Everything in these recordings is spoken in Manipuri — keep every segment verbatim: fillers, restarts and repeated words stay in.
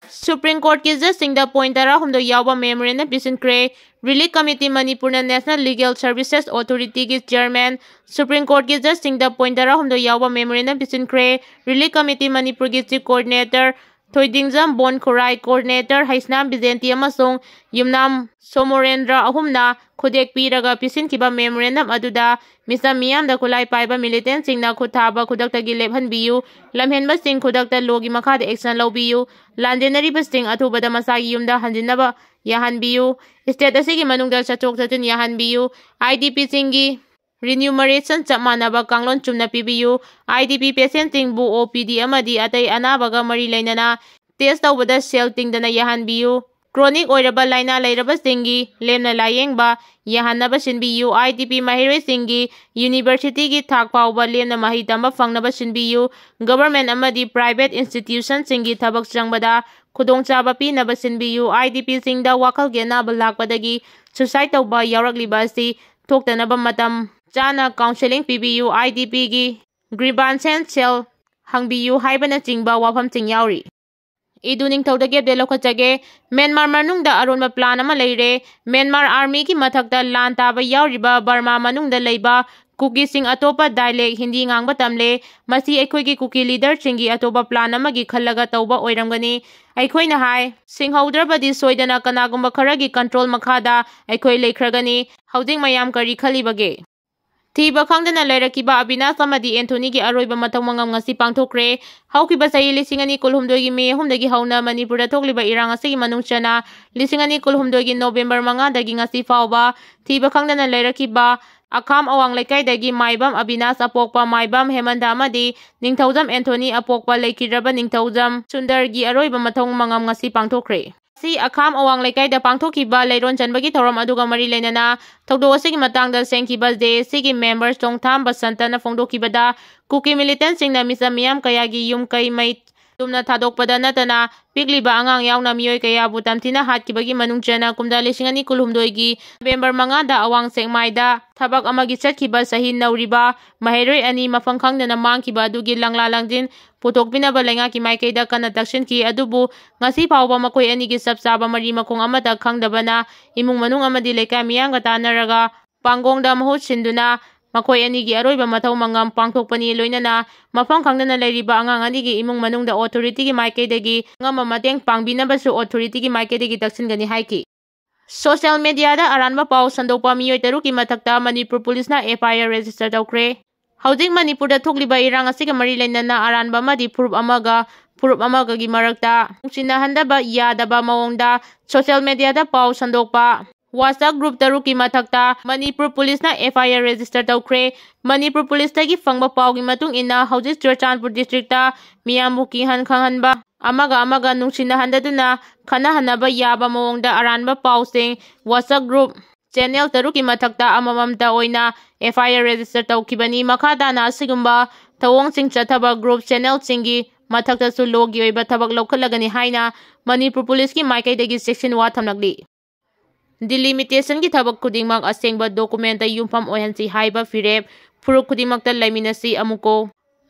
Supreme Courtꯀꯤ judgeꯁꯤꯡꯗ point ꯇꯔꯥꯍꯨꯝꯗꯣꯏ ꯌꯥꯎꯕ memorandum ꯄꯤꯁꯤꯟꯈ꯭ꯔꯦ꯫ Relief Committee ꯃꯅꯤꯄꯨꯔꯅ National Legal Services Authorityꯒꯤ chairman, Supreme Courtꯀꯤ judgeꯁꯤꯡꯗ point ꯇꯔꯥꯍꯨꯝꯗꯣꯏ ꯌꯥꯎꯕ memorandum ꯄꯤꯁꯤꯟꯈ꯭ꯔꯦ꯫ Relief Committee ꯃꯅꯤꯄꯨꯔꯒꯤ chief coordinator ꯊꯣꯏꯗꯤꯡꯖꯝ ꯕꯣꯟ ꯈꯨꯔꯥꯏ, coordinator ꯍꯩꯁꯅꯥꯝ ꯕꯤꯖꯦꯟꯇꯤ ꯑꯃꯁꯨꯡ ꯌꯨꯝꯅꯥꯝ ꯁꯣꯃꯣꯔꯦꯟꯗ꯭ꯔ ꯑꯍꯨꯝꯅ ꯈꯨꯗꯦꯛ ꯄꯤꯔꯒ ꯄꯤꯁꯤꯟꯈꯤꯕ memorandum ꯑꯗꯨꯗ ꯃꯤꯆꯝ ꯃꯤꯌꯥꯝꯗ ꯈꯨꯠꯂꯥꯏ ꯄꯥꯏꯕ militantꯁꯤꯡꯅ ꯈꯨꯠ ꯊꯥꯕ ꯈꯨꯗꯛꯇꯒꯤ ꯂꯦꯞꯍꯟꯕꯤꯌꯨ, ꯂꯝꯍꯦꯟꯕꯁꯤꯡ ꯈꯨꯗꯛꯇ lawꯒꯤ ꯃꯈꯥꯗ action ꯂꯧꯕꯤꯌꯨ, ꯂꯥꯟꯖꯦꯟꯅꯔꯤꯕꯁꯤꯡ ꯑꯊꯨꯕꯗ ꯃꯁꯥꯒꯤ ꯌꯨꯝꯗ ꯍꯟꯖꯤꯟꯅꯕ ꯌꯥꯍꯟꯕꯤꯌꯨ, state ꯑꯁꯤꯒꯤ ꯃꯅꯨꯡꯗ ꯆꯠꯊꯣꯛ ꯆꯠꯁꯤꯟ ꯌꯥꯍꯟꯕꯤꯌꯨ, IDPꯁꯤꯡꯒꯤ remuneration ꯆꯞ ꯃꯥꯟꯅꯕ ꯀꯥꯡꯂꯣꯟ ꯆꯨꯝꯅ ꯄꯤꯕꯤꯌꯨ, IDP patientꯁꯤꯡꯕꯨ OPD ꯑꯃꯗꯤ ꯑꯇꯩ ꯑꯅꯥꯕꯒ ꯃꯔꯤ ꯂꯩꯅꯅ test ꯇꯧꯕꯗ ꯁꯦꯜ ꯇꯤꯡꯗꯅ ꯌꯥꯍꯟꯕꯤꯌꯨ, chronic ꯑꯣꯏꯔꯕ ꯂꯥꯏꯅꯥ ꯂꯩꯔꯕꯁꯤꯡꯒꯤ ꯂꯦꯝꯅ ꯂꯥꯌꯦꯡꯕ ꯌꯥꯍꯟꯅꯕ ꯁꯤꯟꯕꯤꯌꯨ, IDP ꯃꯍꯩꯔꯣꯏꯁꯤꯡꯒꯤ universityꯒꯤ ꯊꯥꯛ ꯐꯥꯎꯕ ꯂꯦꯝꯅ ꯃꯍꯩ ꯇꯝꯕ ꯐꯪꯅꯕ ꯁꯤꯟꯕꯤꯌꯨ, government ꯑꯃꯗꯤ private institutionꯁꯤꯡꯒꯤ ꯊꯕꯛ ꯆꯪꯕꯗ ꯈꯨꯗꯣꯡꯆꯥꯕ ꯄꯤꯅꯕ ꯁꯤꯟꯕꯤꯌꯨ, IDPꯁꯤꯡꯗ ꯋꯥꯈꯜꯒꯤ ꯑꯅꯥꯕ ꯂꯥꯛꯄꯗꯒꯤ suicide ꯇꯧꯕ ꯌꯥꯎꯔꯛꯂꯤꯕ ꯑꯁꯤ ꯊꯣꯛꯇꯅꯕ ꯃꯇꯝ ꯆꯥꯅ counselling ꯄꯤꯕꯤꯌꯨ, IDPꯒꯤ grievance cell ꯍꯪꯕꯤꯌꯨ ꯍꯥꯏꯕꯅꯆꯤꯡꯕ ꯋꯥꯐꯝꯁꯤꯡ ꯌꯥꯎꯔꯤ꯫ ꯏꯗꯨ ꯅꯤꯡꯊꯧꯗꯒꯤ update ꯂꯧꯈꯠꯆꯒꯦ꯫ ꯃ꯭ꯌꯥꯟꯃꯥꯔ ꯃꯅꯨꯡꯗ ꯑꯔꯣꯟꯕ plan ꯑꯃ ꯂꯩꯔꯦ꯫ ꯃ꯭ꯌꯥꯟꯃꯥꯔ armyꯒꯤ ꯃꯊꯛꯇ ꯂꯥꯟ ꯇꯥꯕ ꯌꯥꯎꯔꯤꯕ ꯕꯔꯃꯥ ꯃꯅꯨꯡꯗ ꯂꯩꯕ ꯀꯨꯀꯤꯁꯤꯡ ꯑꯇꯣꯞꯄ dialect ꯍꯤꯟꯗꯤ ꯉꯥꯡꯕ ꯇꯝꯂꯦ꯫ ꯃꯁꯤ ꯑꯩꯈꯣꯏꯒꯤ ꯀꯨꯀꯤ leaderꯁꯤꯡꯒꯤ ꯑꯇꯣꯞꯄ plan ꯑꯃꯒꯤ ꯈꯜꯂꯒ ꯇꯧꯕ ꯑꯣꯏꯔꯝꯒꯅꯤ꯫ ꯑꯩꯈꯣꯏꯅ ꯍꯥꯏ, ꯁꯤꯡꯍꯧꯗ꯭ꯔꯕꯗꯤ ꯁꯣꯏꯗꯅ ꯀꯅꯥꯒꯨꯝꯕ ꯈꯔꯒꯤ control ꯃꯈꯥꯗ ꯑꯩꯈꯣꯏ ꯂꯩꯈ꯭ꯔꯒꯅꯤ꯫ ꯍꯧꯖꯤꯛ ꯃꯌꯥꯝ ꯀꯔꯤ ꯈꯜꯂꯤꯕꯒꯦ? ꯊꯤꯕ ꯈꯪꯗꯅ ꯂꯩꯔꯛꯈꯤꯕ ꯑꯕꯤꯅꯥꯁ ꯑꯃꯗꯤ ꯑꯦꯟꯊꯣꯅꯤꯒꯤ ꯑꯔꯣꯏꯕ ꯃꯊꯧ ꯃꯉꯝ ꯉꯁꯤ ꯄꯥꯡꯊꯣꯛꯈ꯭ꯔꯦ꯫ ꯍꯧꯈꯤꯕ ꯆꯍꯤ ꯂꯤꯁꯤꯡ ꯑꯅꯤ ꯀꯨꯟꯍꯨꯝꯗꯣꯏꯒꯤ ꯃꯦ ꯑꯍꯨꯝꯗꯒꯤ ꯍꯧꯅ ꯃꯅꯤꯄꯨꯔꯗ ꯊꯣꯛꯂꯤꯕ ꯏꯔꯥꯡ ꯑꯁꯤꯒꯤ ꯃꯅꯨꯡ ꯆꯟꯅ ꯂꯤꯁꯤꯡ ꯑꯅꯤ ꯀꯨꯟꯍꯨꯝꯗꯣꯏꯒꯤ ꯅꯣꯕꯦꯝꯕꯔ ꯃꯉꯥꯗꯒꯤ ꯉꯁꯤ ꯐꯥꯎꯕ ꯊꯤꯕ ꯈꯪꯗꯅ ꯂꯩꯔꯛꯈꯤꯕ ꯑꯈꯥꯝ ꯑꯋꯥꯡ ꯂꯩꯀꯥꯏꯗꯒꯤ ꯃꯥꯏꯕꯝ ꯑꯕꯤꯅꯥꯁ ꯑꯄꯣꯛꯄ ꯃꯥꯏꯕꯝ ꯍꯦꯃꯟꯗ ꯑꯃꯗꯤ ꯅꯤꯡꯊꯧꯖꯝ ꯑꯦꯟꯊꯣꯅꯤ ꯑꯄꯣꯛꯄ ꯂꯩꯈꯤꯗ꯭ꯔꯕ ꯅꯤꯡꯊꯧꯖꯝ ꯁꯨꯟꯗꯔꯒꯤ ꯑꯔꯣꯏꯕ ꯃꯊꯧ ꯃꯉꯝ ꯉꯁꯤ ꯄꯥꯡꯊꯣꯛꯈ꯭ꯔꯦ꯫ ꯉꯁꯤ ꯑꯈꯥꯝ ꯑꯋꯥꯡ ꯂꯩꯀꯥꯏꯗ ꯄꯥꯡꯊꯣꯛꯈꯤꯕ ꯂꯩꯔꯣꯟ ꯆꯟꯕꯒꯤ ꯊꯧꯔꯝ ꯑꯗꯨꯒ ꯃꯔꯤ ꯂꯩꯅꯅ ꯊꯧꯗꯣꯛ ꯑꯁꯤꯒꯤ ꯃꯇꯥꯡꯗ ꯁꯦꯡꯈꯤꯕ JACꯒꯤ member ꯆꯣꯡꯊꯥꯝ ꯕꯁꯟꯇꯅ ꯐꯣꯡꯗꯣꯛꯈꯤꯕꯗ, ꯀꯨꯀꯤ militantꯁꯤꯡꯅ ꯃꯤꯆꯝ ꯃꯤꯌꯥꯝ ꯀꯌꯥꯒꯤ ꯌꯨꯝ ꯀꯩ ꯃꯩ ꯇꯨꯝꯅ ꯊꯥꯗꯣꯛꯄꯗ ꯅꯠꯇꯅ ꯄꯤꯛꯂꯤꯕ ꯑꯉꯥꯡ ꯌꯥꯎꯅ ꯃꯤꯑꯣꯏ ꯀꯌꯥꯕꯨ ꯇꯝꯊꯤꯅ ꯍꯥꯠꯈꯤꯕꯒꯤ ꯃꯅꯨꯡ ꯆꯟꯅ ꯀꯨꯝꯖꯥ ꯂꯤꯁꯤꯡ ꯑꯅꯤ ꯀꯨꯟꯍꯨꯝꯗꯣꯏꯒꯤ ꯅꯕꯦꯝꯕꯔ ꯃꯉꯥꯗ ꯑꯋꯥꯡ ꯁꯦꯛꯃꯥꯏꯗ ꯊꯕꯛ ꯑꯃꯒꯤ ꯆꯠꯈꯤꯕ ꯁꯍꯤꯗ ꯅꯧꯔꯤꯕ ꯃꯍꯩꯔꯣꯏ ꯑꯅꯤ ꯃꯐꯝ ꯈꯪꯗꯅ ꯃꯥꯡꯈꯤꯕ ꯑꯗꯨꯒꯤ ꯂꯪꯂꯥ ꯂꯪꯖꯤꯟ ꯄꯨꯊꯣꯛꯄꯤꯅꯕ ꯂꯩꯉꯥꯛꯀꯤ ꯃꯥꯏꯀꯩꯗ ꯀꯟꯅ ꯇꯛꯁꯤꯟꯈꯤ꯫ ꯑꯗꯨꯕꯨ ꯉꯁꯤ ꯐꯥꯎꯕ ꯃꯈꯣꯏ ꯑꯅꯤꯒꯤ ꯆꯞ ꯆꯥꯕ ꯃꯔꯤ ꯃꯈꯣꯡ ꯑꯃꯠꯇ ꯈꯪꯗꯕꯅ ꯏꯃꯨꯡ ꯃꯅꯨꯡ ꯑꯃꯗꯤ ꯂꯩꯀꯥꯏ ꯃꯤꯌꯥꯝꯒ ꯇꯥꯟꯅꯔꯒ ꯄꯥꯡꯒꯣꯡꯗ ꯃꯍꯨꯠ ꯁꯤꯟꯗꯨꯅ ꯃꯈꯣꯏ ꯑꯅꯤꯒꯤ ꯑꯔꯣꯏꯕ ꯃꯊꯧ ꯃꯉꯝ ꯄꯥꯡꯊꯣꯛꯄꯅꯤ꯫ ꯂꯣꯏꯅꯅ ꯃꯐꯝ ꯈꯪꯗꯅ ꯂꯩꯔꯤꯕ ꯑꯉꯥꯡ ꯑꯅꯤꯒꯤ ꯏꯃꯨꯡ ꯃꯅꯨꯡꯗ ꯑꯣꯊꯣꯔꯤꯇꯤꯒꯤ ꯃꯥꯏꯀꯩꯗꯒꯤ ꯑꯉꯝꯕ ꯃꯇꯦꯡ ꯄꯥꯡꯕꯤꯅꯕꯁꯨ ꯑꯣꯊꯣꯔꯤꯇꯤꯒꯤ ꯃꯥꯏꯀꯩꯗꯒꯤ ꯇꯛꯁꯤꯟꯒꯅꯤ ꯍꯥꯏꯈꯤ꯫ ꯁꯣꯁꯤꯌꯦꯜ ꯃꯦꯗꯤꯌꯥꯗ ꯑꯔꯥꯟꯕ ꯄꯥꯎ ꯁꯟꯗꯣꯛꯄ ꯃꯤꯑꯣꯏ ꯇꯔꯨꯛꯀꯤ ꯃꯊꯛꯇ ꯃꯅꯤꯄꯨꯔ ꯄꯨꯂꯤꯁꯅ ꯑꯦꯐ ꯑꯥꯏ ꯑꯥꯔ ꯔꯦꯖꯤꯁꯇꯔ ꯇꯧꯈ꯭ꯔꯦ꯫ ꯍꯧꯖꯤꯛ ꯃꯅꯤꯄꯨꯔꯗ ꯊꯣꯛꯂꯤꯕ ꯏꯔꯥꯡ ꯑꯁꯤꯒ ꯃꯔꯤ ꯂꯩꯅꯅ ꯑꯔꯥꯟꯕ ꯑꯃꯗꯤ ꯐꯨꯔꯨꯞ ꯑꯃꯒ ꯐꯨꯔꯨꯞ ꯑꯃꯒꯒꯤ ꯃꯔꯛꯇ ꯅꯨꯡꯁꯤꯅꯍꯟꯗꯕ ꯌꯥꯗꯕ ꯃꯑꯣꯡꯗ ꯁꯣꯁꯤꯌꯦꯜ ꯃꯦꯗꯤꯌꯥꯗ ꯄꯥꯎ ꯁꯟꯗꯣꯛꯄ WhatsApp ꯒ꯭ꯔꯨꯞ ꯇꯔꯨꯛꯀꯤ ꯃꯊꯛꯇ ꯃꯅꯤꯄꯨꯔ ꯄꯨꯂꯤꯁꯅ ꯑꯦꯐ ꯑꯥꯏ ꯑꯥꯔ ꯔꯦꯖꯤꯁꯇꯔ ꯇꯧꯈ꯭ꯔꯦ꯫ ꯃꯅꯤꯄꯨꯔ ꯄꯨꯂꯤꯁꯇꯒꯤ ꯐꯪꯕ ꯄꯥꯎꯒꯤ ꯃꯇꯨꯡ ꯏꯟꯅ ꯍꯧꯖꯤꯛ ꯆꯨꯔꯆꯥꯟꯄꯨꯔ ꯗꯤꯁꯇ꯭ꯔꯤꯛꯇ ꯃꯤꯌꯥꯝꯕꯨ ꯀꯤꯍꯟ ꯈꯪꯍꯟꯕ, ꯑꯃꯒ ꯑꯃꯒ ꯅꯨꯡꯁꯤꯅꯍꯟꯗꯗꯨꯅ ꯈꯠꯅꯍꯟꯅꯕ ꯌꯥꯕ ꯃꯑꯣꯡꯗ ꯑꯔꯥꯟꯕ ꯄꯥꯎꯁꯤꯡ WhatsApp ꯒ꯭ꯔꯨꯞ ꯆꯦꯅꯦꯜ ꯇꯔꯨꯛꯀꯤ ꯃꯊꯛꯇ ꯑꯃꯃꯝꯇ ꯑꯣꯏꯅ ꯑꯦꯐ ꯑꯥꯏ ꯑꯥꯔ ꯔꯦꯖꯤꯁꯇꯔ ꯇꯧꯈꯤꯕꯅꯤ꯫ ꯃꯈꯥ ꯇꯥꯅ ꯑꯁꯤꯒꯨꯝꯕ ꯊꯧꯑꯣꯡꯁꯤꯡ ꯆꯠꯊꯕ ꯒ꯭ꯔꯨꯞ ꯆꯦꯅꯦꯜꯁꯤꯡꯒꯤ ꯃꯊꯛꯇꯁꯨ ꯂꯣꯒꯤ ꯑꯣꯏꯕ ꯊꯕꯛ ꯂꯧꯈꯠꯂꯒꯅꯤ ꯍꯥꯏꯅ ꯃꯅꯤꯄꯨꯔ ꯄꯨꯂꯤꯁꯀꯤ ꯃꯥꯏꯀꯩꯗꯒꯤ ꯆꯦꯛꯁꯤꯟꯋꯥ ꯊꯝꯂꯛꯂꯤ꯫ ꯗꯤꯂꯤꯃꯤꯇꯦꯁꯟꯒꯤ ꯊꯕꯛ ꯈꯨꯗꯤꯡꯃꯛ ꯑꯁꯦꯡꯕ ꯗꯣꯀꯨꯃꯦꯟꯇ ꯌꯨꯝꯐꯝ ꯑꯣꯏꯍꯟꯁꯤ ꯍꯥꯏꯕ ꯐꯤꯔꯦꯞ ꯐꯨꯔꯨꯞ ꯈꯨꯗꯤꯡꯃꯛꯇ ꯂꯩꯃꯤꯟꯅꯁꯤ꯫ ꯑꯃꯨꯛꯀꯣ,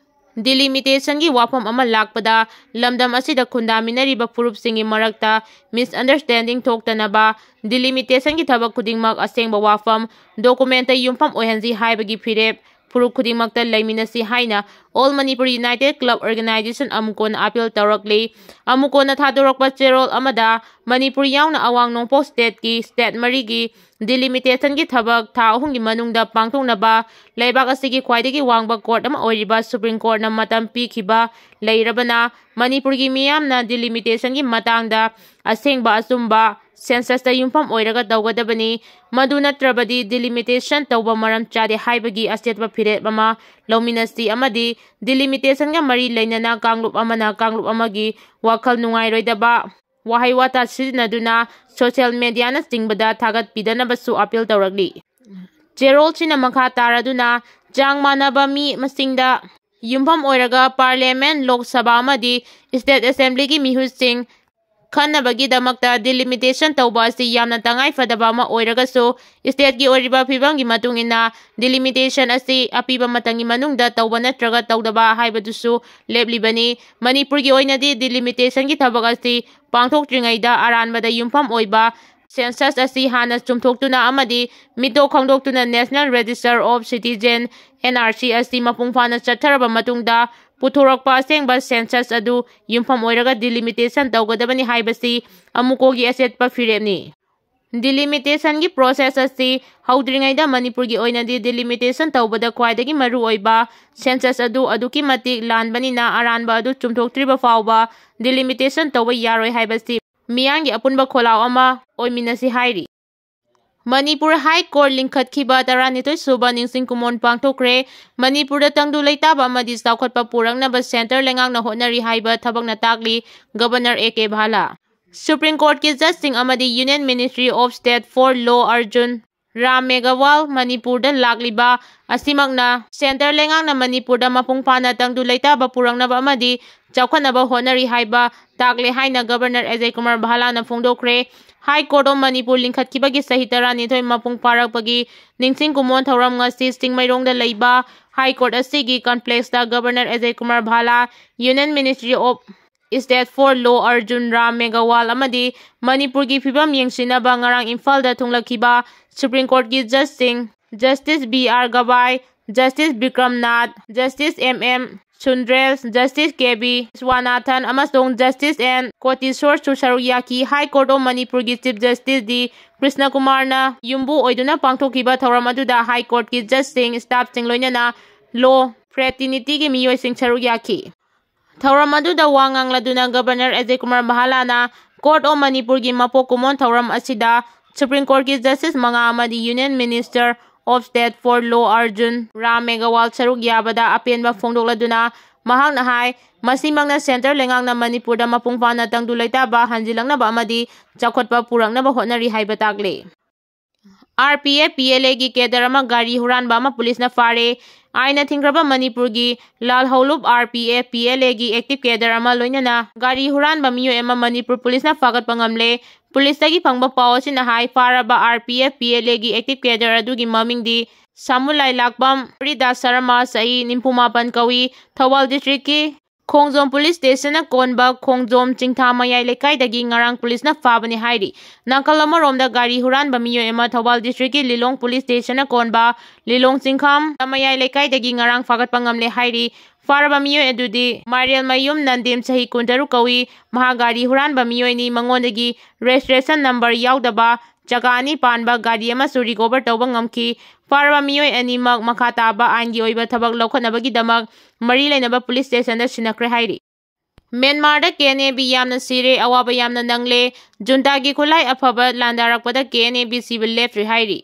ꯗꯤꯂꯤꯃꯤꯇꯦꯁꯟꯒꯤ ꯋꯥꯐꯝ ꯑꯃ ꯂꯥꯛꯄꯗ ꯂꯝꯗꯝ ꯑꯁꯤꯗ ꯈꯨꯟꯗꯥꯃꯤꯟꯅꯔꯤꯕ ꯐꯨꯔꯨꯞꯁꯤꯡꯒꯤ ꯃꯔꯛꯇ ꯃꯤꯁꯑꯟꯗꯔꯁꯇꯦꯟꯗꯤꯡ ꯊꯣꯛꯇꯅꯕ ꯗꯤꯂꯤꯃꯤꯇꯦꯁꯟꯒꯤ ꯊꯕꯛ ꯈꯨꯗꯤꯡꯃꯛ ꯑꯁꯦꯡꯕ ꯋꯥꯐꯝ ꯗꯣꯀꯨꯃꯦꯟꯇ ꯌꯨꯝꯐꯝ ꯑꯣꯏꯍꯟꯁꯤ ꯍꯥꯏꯕꯒꯤ ꯐꯤꯔꯦꯞ ꯐꯨꯔꯨꯞ ꯈꯨꯗꯤꯡꯃꯛꯇ ꯂꯩꯃꯤꯟꯅꯁꯤ ꯍꯥꯏꯅ All Manipur United Club Organization ꯑꯃꯨꯀꯣꯟꯅ ꯑꯥꯄꯤꯜ ꯇꯧꯔꯛꯂꯤ꯫ ꯑꯃꯨꯀꯣꯟꯅ ꯊꯥꯗꯣꯔꯛꯄ ꯆꯦꯔꯣꯜ ꯑꯃꯗ ꯃꯅꯤꯄꯨꯔ ꯌꯥꯎꯅ ꯑꯋꯥꯡ ꯅꯣꯡꯄꯣꯛ ꯁ꯭ꯇꯦꯠꯀꯤ ꯁ꯭ꯇꯦꯠ ꯃꯔꯤꯒꯤ ꯗꯤꯂꯤꯃꯤꯇꯦꯁꯟꯒꯤ ꯊꯕꯛ ꯊꯥ ꯑꯍꯨꯝꯒꯤ ꯃꯅꯨꯡꯗ ꯄꯥꯡꯊꯣꯛꯅꯕ ꯂꯩꯕꯥꯛ ꯑꯁꯤꯒꯤ ꯈ꯭ꯋꯥꯏꯗꯒꯤ ꯋꯥꯡꯕ ꯀꯣꯔꯠ ꯑꯃ ꯑꯣꯏꯔꯤꯕ ꯁꯨꯄ꯭ꯔꯤꯝ ꯀꯣꯔꯠꯅ ꯃꯇꯝ ꯄꯤꯈꯤꯕ ꯂꯩꯔꯕꯅ ꯃꯅꯤꯄꯨꯔꯒꯤ ꯃꯤꯌꯥꯝꯅ ꯗꯤꯂꯤꯃꯤꯇꯦꯁꯟꯒꯤ ꯃꯇꯥꯡꯗ ꯑꯁꯦꯡꯕ ꯑꯆꯨꯝꯕ ꯁꯦꯟꯁꯁꯇ ꯌꯨꯝꯐꯝ ꯑꯣꯏꯔꯒ ꯇꯧꯒꯗꯕꯅꯤ꯫ ꯃꯗꯨ ꯅꯠꯇ꯭ꯔꯕꯗꯤ ꯗꯤꯂꯤꯃꯤꯇꯦꯁꯟ ꯇꯧꯕ ꯃꯔꯝ ꯆꯥꯗꯦ ꯍꯥꯏꯕꯒꯤ ꯑꯆꯦꯠꯄ ꯐꯤꯔꯦꯞ ꯑꯃ ꯂꯧꯃꯤꯟꯅꯁꯤ ꯑꯃꯗꯤ ꯗꯤꯂꯤꯃꯤꯇꯦꯁꯟꯒ ꯃꯔꯤ ꯂꯩꯅꯅ ꯀꯥꯡꯂꯨꯞ ꯑꯃꯅ ꯀꯥꯡꯂꯨꯞ ꯑꯃꯒꯤ ꯋꯥꯈꯜ ꯅꯨꯡꯉꯥꯏꯔꯣꯏꯗꯕ ꯋꯥꯍꯩ ꯋꯥꯇꯥ ꯁꯤꯖꯤꯟꯅꯗꯨꯅ ꯁꯣꯁꯤꯌꯦꯜ ꯃꯦꯗꯤꯌꯥꯅꯆꯤꯡꯕꯗ ꯊꯥꯒꯠꯄꯤꯗꯅꯕꯁꯨ ꯑꯥꯄꯤꯜ ꯇꯧꯔꯛꯂꯤ꯫ ꯆꯦꯔꯣꯜꯁꯤꯅ ꯃꯈꯥ ꯇꯥꯔꯗꯨꯅ ꯆꯥꯡ ꯃꯥꯟꯅꯕ ꯃꯤ ꯃꯁꯤꯡꯗ ꯌꯨꯝꯐꯝ ꯑꯣꯏꯔꯒ Parliament, ꯂꯣꯛ ꯁꯚꯥ ꯑꯃꯗꯤ State Assemblyꯒꯤ ꯃꯤꯍꯨꯠꯁꯤꯡ ꯈꯟꯅꯕꯒꯤꯗꯃꯛꯇ delimitation ꯇꯧꯕ ꯑꯁꯤ ꯌꯥꯝꯅ ꯇꯉꯥꯏ ꯐꯗꯕ ꯑꯃ ꯑꯣꯏꯔꯒꯁꯨ, stateꯀꯤ ꯑꯣꯏꯔꯤꯕ ꯐꯤꯕꯝꯒꯤ ꯃꯇꯨꯡ ꯏꯟꯅ delimitation ꯑꯁꯤ ꯑꯄꯤꯕ ꯃꯇꯝꯒꯤ ꯃꯅꯨꯡꯗ ꯇꯧꯕ ꯅꯠꯇ꯭ꯔꯒ ꯇꯧꯗꯕ ꯍꯥꯏꯕꯗꯨꯁꯨ ꯂꯦꯞꯂꯤꯕꯅꯤ꯫ ꯃꯅꯤꯄꯨꯔꯒꯤ ꯑꯣꯏꯅꯗꯤ delimitation ꯒꯤ ꯊꯕꯛ ꯑꯁꯤ ꯄꯥꯡꯊꯣꯛꯇ꯭ꯔꯤꯉꯩꯗ ꯑꯔꯥꯟꯕꯗ ꯌꯨꯝꯐꯝ ꯑꯣꯏꯕ census ꯑꯁꯤ ꯍꯥꯟꯅ ꯆꯨꯝꯊꯣꯛꯇꯨꯅ ꯑꯃꯗꯤ ꯃꯤꯇꯣꯞ ꯈꯪꯗꯣꯛꯇꯨꯅ National Register of Citizen, N R C, ꯑꯁꯤ ꯃꯄꯨꯡ ꯐꯥꯅ ꯆꯠꯊꯔꯕ ꯃꯇꯨꯡꯗ ꯄꯨꯊꯣꯔꯛꯄ ꯑꯁꯦꯡꯕ census ꯑꯗꯨ ꯌꯨꯝꯐꯝ ꯑꯣꯏꯔꯒ delimitation ꯇꯧꯒꯗꯕꯅꯤ ꯍꯥꯏꯕꯁꯤ ꯑꯃꯨꯀꯣꯒꯤ ꯑꯆꯦꯠꯄ ꯐꯤꯔꯦꯞꯅꯤ꯫ Delimitation ꯒꯤ process ꯑꯁꯤ ꯍꯧꯗ꯭ꯔꯤꯉꯩꯗ ꯃꯅꯤꯄꯨꯔꯒꯤ ꯑꯣꯏꯅꯗꯤ delimitation ꯇꯧꯕꯗ ꯈ꯭ꯋꯥꯏꯗꯒꯤ ꯃꯔꯨꯑꯣꯏꯕ census ꯑꯗꯨ ꯑꯗꯨꯛꯀꯤ ꯃꯇꯤꯛ ꯂꯥꯟꯕꯅꯤꯅ ꯑꯔꯥꯟꯕ ꯑꯗꯨ ꯆꯨꯝꯊꯣꯛꯇ꯭ꯔꯤꯕ ꯐꯥꯎꯕ delimitation ꯇꯧꯕ ꯌꯥꯔꯣꯏ ꯍꯥꯏꯕꯁꯤ ꯃꯤꯌꯥꯝꯒꯤ ꯑꯄꯨꯟꯕ ꯈꯣꯜꯂꯥꯎ ꯑꯃ ꯑꯣꯏꯃꯤꯟꯅꯁꯤ ꯍꯥꯏꯔꯤ꯫ ꯃꯅꯤꯄꯨꯔ High Court ꯂꯤꯡꯈꯠꯈꯤꯕ ꯇꯔꯥꯅꯤꯊꯣꯏ ꯁꯨꯕ ꯅꯤꯡꯁꯤꯡ ꯀꯨꯃꯣꯟ ꯄꯥꯡꯊꯣꯛꯈ꯭ꯔꯦ꯫ ꯃꯅꯤꯄꯨꯔꯗ ꯇꯪꯗꯨ ꯂꯩꯇꯥꯕ ꯑꯃꯗꯤ ꯆꯥꯎꯈꯠꯄ ꯄꯨꯔꯛꯅꯕ centre ꯂꯩꯉꯥꯛꯅ ꯍꯣꯠꯅꯔꯤ ꯍꯥꯏꯕ ꯊꯕꯛꯅ ꯇꯥꯛꯂꯤ, Governor A K ꯕꯍꯥꯂꯥ꯫ Supreme Court ꯀꯤ judge ꯁꯤꯡ ꯑꯃꯗꯤ Union Ministry of State for Law Arjun Ram ꯃꯦꯘꯋꯥꯜ ꯃꯅꯤꯄꯨꯔꯗ ꯂꯥꯛꯂꯤꯕ ꯑꯁꯤꯃꯛꯅ centre ꯂꯩꯉꯥꯛꯅ ꯃꯅꯤꯄꯨꯔꯗ ꯃꯄꯨꯡ ꯐꯥꯅ ꯇꯪꯗꯨ ꯂꯩꯇꯥꯕ ꯄꯨꯔꯛꯅꯕ ꯑꯃꯗꯤ ꯆꯥꯎꯈꯠꯅꯕ ꯍꯣꯠꯅꯔꯤ ꯍꯥꯏꯕ ꯇꯥꯛꯂꯦ ꯍꯥꯏꯅ Governor Ajay Kumar ꯕꯍꯥꯂꯥꯅ ꯐꯣꯡꯗꯣꯛꯈ꯭ꯔꯦ꯫ High Court of Manipur ꯂꯤꯡꯈꯠꯈꯤꯕꯒꯤ ꯆꯍꯤ ꯇꯔꯥꯅꯤꯊꯣꯏ ꯃꯄꯨꯡ ꯐꯥꯔꯛꯄꯒꯤ ꯅꯤꯡꯁꯤꯡ ꯀꯨꯝꯑꯣꯟ ꯊꯧꯔꯝ ꯉꯁꯤ ꯆꯤꯡꯃꯩꯔꯣꯡꯗ ꯂꯩꯕ High Court ꯑꯁꯤꯒꯤ complex ꯇ Governor Ajay Kumar ꯕꯍꯥꯂꯥ, Union Ministry of State for Law Arjun Ram ꯃꯦꯘꯋꯥꯜ ꯑꯃꯗꯤ ꯃꯅꯤꯄꯨꯔꯒꯤ ꯐꯤꯕꯝ ꯌꯦꯡꯁꯤꯟꯅꯕ ꯉꯔꯥꯡ ꯏꯝꯐꯥꯜꯗ ꯊꯨꯡꯂꯛꯈꯤꯕ Supreme Court ꯀꯤ judge ꯁꯤꯡ Justice B R ꯒꯕꯥꯏ, Justice Bikram Nath, Justice M M ꯁꯨꯟꯗ꯭ꯔꯦꯁ, Justice K V ꯕꯤꯁ꯭ꯋꯥꯅꯥꯊꯟ ꯑꯃꯁꯨꯡ Justice N ꯀꯣꯇꯤꯁꯣꯔꯁꯨ ꯁꯔꯨꯛ ꯌꯥꯈꯤ꯫ High Court of ꯃꯅꯤꯄꯨꯔꯒꯤ Chief Justice ꯗꯤ ꯀ꯭ꯔꯤꯁꯅ ꯀꯨꯃꯥꯔꯅ ꯌꯨꯝꯕꯨ ꯑꯣꯏꯗꯨꯅ ꯄꯥꯡꯊꯣꯛꯈꯤꯕ ꯊꯧꯔꯝ ꯑꯗꯨꯗ High Court ꯀꯤ judge ꯁꯤꯡ, staff ꯁꯤꯡ ꯂꯣꯏꯅꯅ law fraternity ꯒꯤ ꯃꯤꯑꯣꯏꯁꯤꯡ ꯁꯔꯨꯛ ꯌꯥꯈꯤ꯫ ꯊꯧꯔꯝ ꯑꯗꯨꯗ ꯋꯥ ꯉꯥꯡꯂꯗꯨꯅ Governor Ajay Kumar ꯕꯍꯥꯂꯥꯅ Court of ꯃꯅꯤꯄꯨꯔꯒꯤ ꯃꯄꯣꯛ ꯀꯨꯝꯑꯣꯟ ꯊꯧꯔꯝ ꯑꯁꯤꯗ Supreme Court ꯀꯤ Justice ꯃꯉꯥ ꯑꯃꯗꯤ Union Minister of State for Law Arjun Ram ꯃꯦꯘꯋꯥꯜ ꯁꯔꯨꯛ ꯌꯥꯕꯗ ꯑꯄꯦꯟꯕ ꯐꯣꯡꯗꯣꯛꯂꯗꯨꯅ ꯃꯍꯥꯛꯅ ꯍꯥꯏ, ꯃꯁꯤꯃꯛꯅ centre ꯂꯩꯉꯥꯛꯅ ꯃꯅꯤꯄꯨꯔꯗ ꯃꯄꯨꯡ ꯐꯥꯅ ꯇꯪꯗꯨ ꯂꯩꯇꯥꯕ ꯍꯟꯖꯤꯜꯂꯛꯅꯕ ꯑꯃꯗꯤ ꯆꯥꯎꯈꯠꯄ ꯄꯨꯔꯛꯅꯕ ꯍꯣꯠꯅꯔꯤ ꯍꯥꯏꯕ ꯇꯥꯛꯂꯤ꯫ R P F P L A ꯒꯤ cadre ꯑꯃ ꯒꯥꯔꯤ ꯍꯨꯔꯥꯟꯕ ꯑꯃ ꯄꯨꯂꯤꯁꯅ ꯐꯥꯔꯦ꯫ ꯑꯥꯏꯟꯅ ꯊꯤꯡꯈ꯭ꯔꯕ ꯃꯅꯤꯄꯨꯔꯒꯤ ꯂꯥꯜꯍꯧꯂꯨꯞ RPF PLAꯒꯤ active cadre ꯑꯃ ꯂꯣꯏꯅꯅ ꯒꯥꯔꯤ ꯍꯨꯔꯥꯟꯕ ꯃꯤꯑꯣꯏ ꯑꯃ ꯃꯅꯤꯄꯨꯔ ꯄꯨꯂꯤꯁꯅ ꯐꯥꯒꯠꯄ ꯉꯝꯂꯦ꯫ ꯄꯨꯂꯤꯁꯇꯒꯤ ꯐꯪꯕ ꯄꯥꯎ ꯑꯁꯤꯅ ꯍꯥꯏ, ꯐꯥꯔꯕ RPF PLAꯒꯤ active cadre ꯑꯗꯨꯒꯤ ꯃꯃꯤꯡꯗꯤ ꯁꯥꯃꯨꯂꯥꯏ ꯂꯥꯛꯄꯝ ꯍꯔꯤꯗꯥꯁ ꯁꯔꯃ, ꯆꯍꯤ ꯅꯤꯐꯨ ꯃꯥꯄꯟ ꯀꯧꯏ꯫ ꯊꯧꯕꯥꯜ districtꯀꯤ ꯈꯣꯡꯖꯣꯝ police stationꯅ ꯀꯣꯟꯕ ꯈꯣꯡꯖꯣꯝ ꯆꯤꯡꯊꯥ ꯃꯌꯥꯏ ꯂꯩꯀꯥꯏꯗꯒꯤ ꯉꯔꯥꯡ ꯄꯨꯂꯤꯁꯅ ꯐꯥꯕꯅꯤ ꯍꯥꯏꯔꯤ꯫ ꯅꯥꯀꯜ ꯑꯃꯔꯣꯝꯗ, ꯒꯥꯔꯤ ꯍꯨꯔꯥꯟꯕ ꯃꯤꯑꯣꯏ ꯑꯃ ꯊꯧꯕꯥꯜ districtꯀꯤ ꯂꯤꯂꯣꯡ police stationꯅ ꯀꯣꯟꯕ ꯂꯤꯂꯣꯡ ꯆꯤꯡꯈꯥꯝ ꯃꯌꯥꯏ ꯂꯩꯀꯥꯏꯗꯒꯤ ꯉꯔꯥꯡ ꯐꯥꯒꯠꯄ ꯉꯝꯂꯦ ꯍꯥꯏꯔꯤ꯫ ꯐꯥꯔꯕ ꯃꯤꯑꯣꯏ ꯑꯗꯨꯗꯤ ꯃꯥꯏꯔꯦꯜꯃꯌꯨꯝ ꯅꯟꯗꯦꯝ, ꯆꯍꯤ ꯀꯨꯟꯇꯔꯨꯛ ꯀꯧꯏ꯫ ꯃꯍꯥꯛ ꯒꯥꯔꯤ ꯍꯨꯔꯥꯟꯕ ꯃꯤꯑꯣꯏꯅꯤ꯫ ꯃꯉꯣꯟꯗꯒꯤ registration number ꯌꯥꯎꯗꯕ ꯆꯀꯥ ꯑꯅꯤ ꯄꯥꯟꯕ ꯒꯥꯔꯤ ꯑꯃꯁꯨ recover ꯇꯧꯕ ꯉꯝꯈꯤ꯫ ꯐꯥꯔꯕ ꯃꯤꯑꯣꯏ ꯑꯅꯤꯃꯛ ꯃꯈꯥ ꯇꯥꯕ ꯑꯥꯏꯟꯒꯤ ꯑꯣꯏꯕ ꯊꯕꯛ ꯂꯧꯈꯠꯅꯕꯒꯤꯗꯃꯛ ꯃꯔꯤ ꯂꯩꯅꯕ police stationꯗ ꯁꯤꯟꯅꯈ꯭ꯔꯦ ꯍꯥꯏꯔꯤ꯫ ꯃ꯭ꯌꯥꯟꯃꯥꯔꯗ KNA ꯕꯤ ꯌꯥꯝꯅ ꯁꯤꯔꯦ, ꯑꯋꯥꯕ ꯌꯥꯝꯅ ꯅꯪꯂꯦ꯫ ꯖꯨꯟꯇꯥꯒꯤ ꯈꯨꯠꯂꯥꯏ ꯑꯐꯕ ꯂꯥꯟꯗꯥꯔꯛꯄꯗ KNA ꯕꯤ ꯁꯤꯕ ꯂꯦꯞꯇ꯭ꯔꯤ ꯍꯥꯏꯔꯤ꯫